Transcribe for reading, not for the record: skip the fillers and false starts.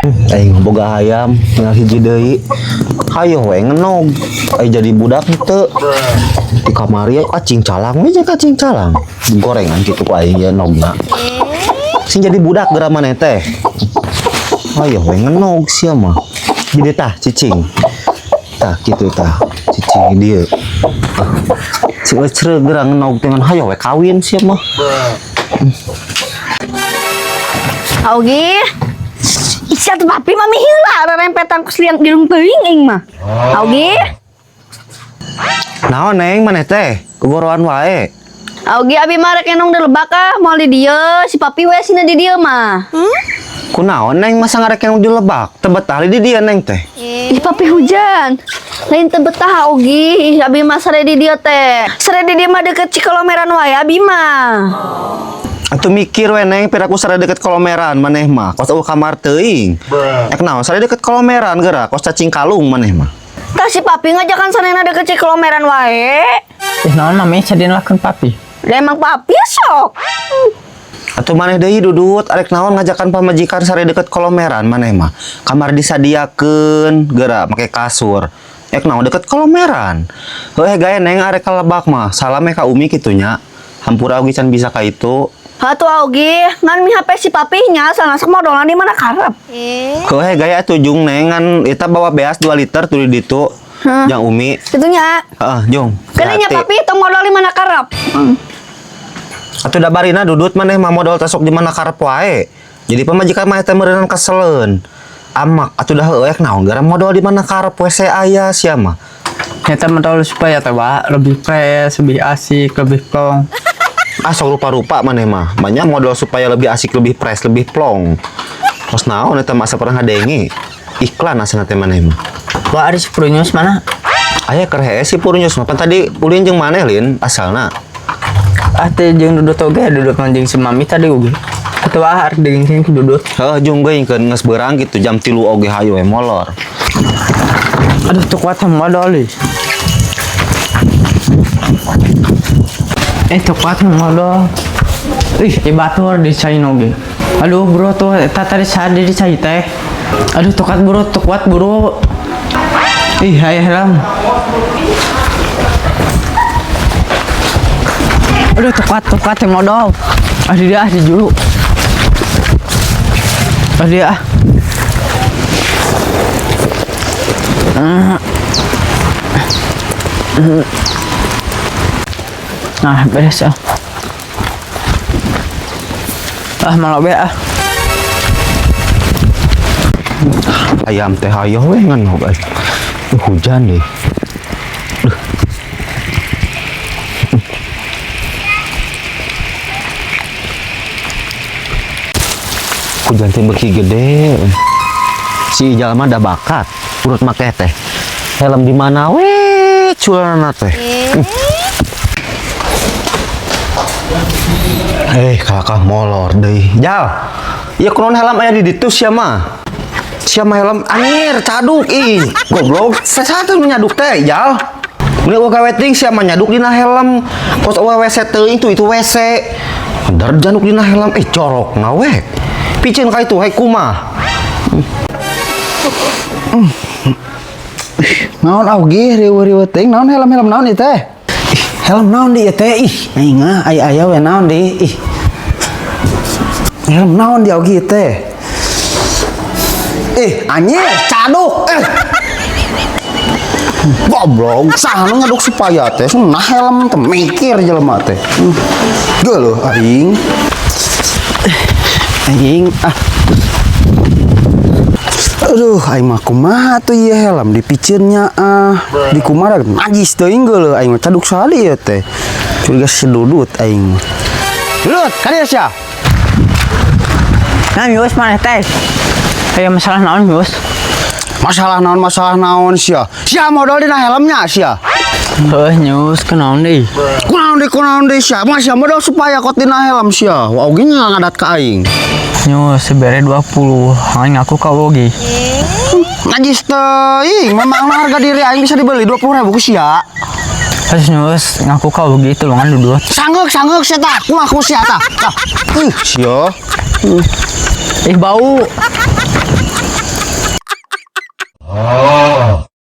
Aing boga hayam tinggal hiji deui. Hayoh we ngenog. Ai jadi budak teu. Di kamari acing calang we jeung acing calang. Gorengan kitu ku aing ye nogna. Sing jadi budak geura maneh teh. Hayoh we ngenog sia mah. Jadi tah cicing. Tah kitu tah cicing dieu. Sing ecreu geura ngenog dengan hayoh we kawin sia mah. Augi. Ih, atuh papi mami heula rerempetan ku liang dirung teuing aing mah. Augi. Naon neng maneh teh? Kegoroan wae. Augi abi mah rek enong di lebak ah, moal di dieu, si papi we sina di dieu mah. Kunaon neng masa ngarek yang di lebak? Teu betah di dieu neng teh. Ih, papi hujan. Lain teu betah Augi, ih, abi mah sare di dieu teh. Sare di dieu mah deket Cikolomeran wae abi mah. Atuh mikir we neng, piraku sare deket kolomeran maneh mah. Kos eueuh kamar teuing. Ek naon sare deket kolomeran geura, kos cacing kalung maneh mah. Tah si papi ngajakan sarena deket Cikolomeran wae. Ih, naon mami cadin lakeun papi. Da emang papi sok. Atuh maneh deui dudut, arek naon ngajakan pamajikan sare deket kolomeran maneh mah. Kamar disadiakeun geura make kasur. Ek naon deket kolomeran. Heuh gae neng arek ka lebak mah. Salam ka Umi kitu nya. Hampura oge can bisa ka itu. Atuh Augi, ngan mi HP si papinya salah sok modolan di mana karep. Heuh gaya atuh jung neng ngan eta bawa beas 2 liter tuh di ditu. Jang Umi. Itunya. Heeh, jung. Kene nya Hati. papi tong modal di mana karep. Atuh da barina dudut maneh mah modal teh sok di mana karep wae. Jadi pamajikan mah teh meureunan keseleun. Amak atuh dah heueuh naon gara modal di mana karep WC aya sia mah. Nyata modal supaya teh wa lebih fresh, lebih asik, lebih plong. Ah sok rupa-rupa maneh mah. Banyak modal supaya lebih asik, lebih fresh, lebih plong. Kos naon eta mah asa pernah ngadenge. Iklan asana teh maneh mah. Wa ari si Prunyus mana? Aya keur hese si Purnyus mah. Pan tadi ulin jeung maneh lin asalna. Ah teh jeung dudut oge, dudut mah jeung si mami tadi oge. Atuh ah arek degengkeun ku dudut. Heuh jung geuing geus beurang gitu jam 3 oge hayu we molor. Aduh tuh kuat modal ih. Tuh kuat modal. Ih, batur di cai oge. Aduh bro tuh eta tadi sade di cai teh. Aduh tuh kuat bro, tuh kuat bro. Ih, hayah helm. Aduh tuh kuat modal. Aduh dia ah di julu. Aduh dia ah. Nah, beres ah. Ah, malah be ah. Ayam teh hayoh we ngan guys. Hujan deh. Hujan teh beuki gede. Si Ijal mah da bakat urut make teh. Helm di mana we culana teh. Kakak molor deui. Jal. Ieu kunaon helm aya di ditu sia mah? Sia mah helm anjir caduk ih. Goblok, sasatu nu nyaduk teh, Jal. Mun eueuh gawe ting sia mah nyaduk dina helm. Kos eueuh WC teuing tuh itu WC. Bener januk dina helm jorok we. Piceun ka itu hai kumaha? Naon Augi riweuh-riweuh teuing naon helm-helm naon ieu teh? Ih, helm naon di ieu teh? Ih, aing ah aya aya we naon di. Ih. Helm naon di Augi teh? Ih, anjir, caduk. Goblok, saha nu ngaduk supaya teh nah helm teh mikir jelema teh. Geuleuh aing. Aing ah. Aduh, aing mah kumaha tuh ieu helm dipiceunnya ah. Di kumaha najis teuing geuleuh aing mah caduk sali ieu teh. Curiga si Dudut aing mah. Dudut, ka dieu sia. Nah, Mius maneh teh. Aya masalah naon, Mius? Masalah naon sia? Sia modal dina helmnya sia. Heuh, Nyus, kunaon deui? Kunaon deui sia? Mah sia modal supaya kot dina helm sia. Wah, oge ngadat ka aing. Nyus, sebere 20. Aing ngaku ka oge. Najis teuing, memang harga diri aing bisa dibeli 20.000 ku sia. Terus Nyus, ngaku ka oge tulungan dudut. Sanggeuk sia tah. Kumaha ku sia tah. Tah. Ih, sia. Ih, bau.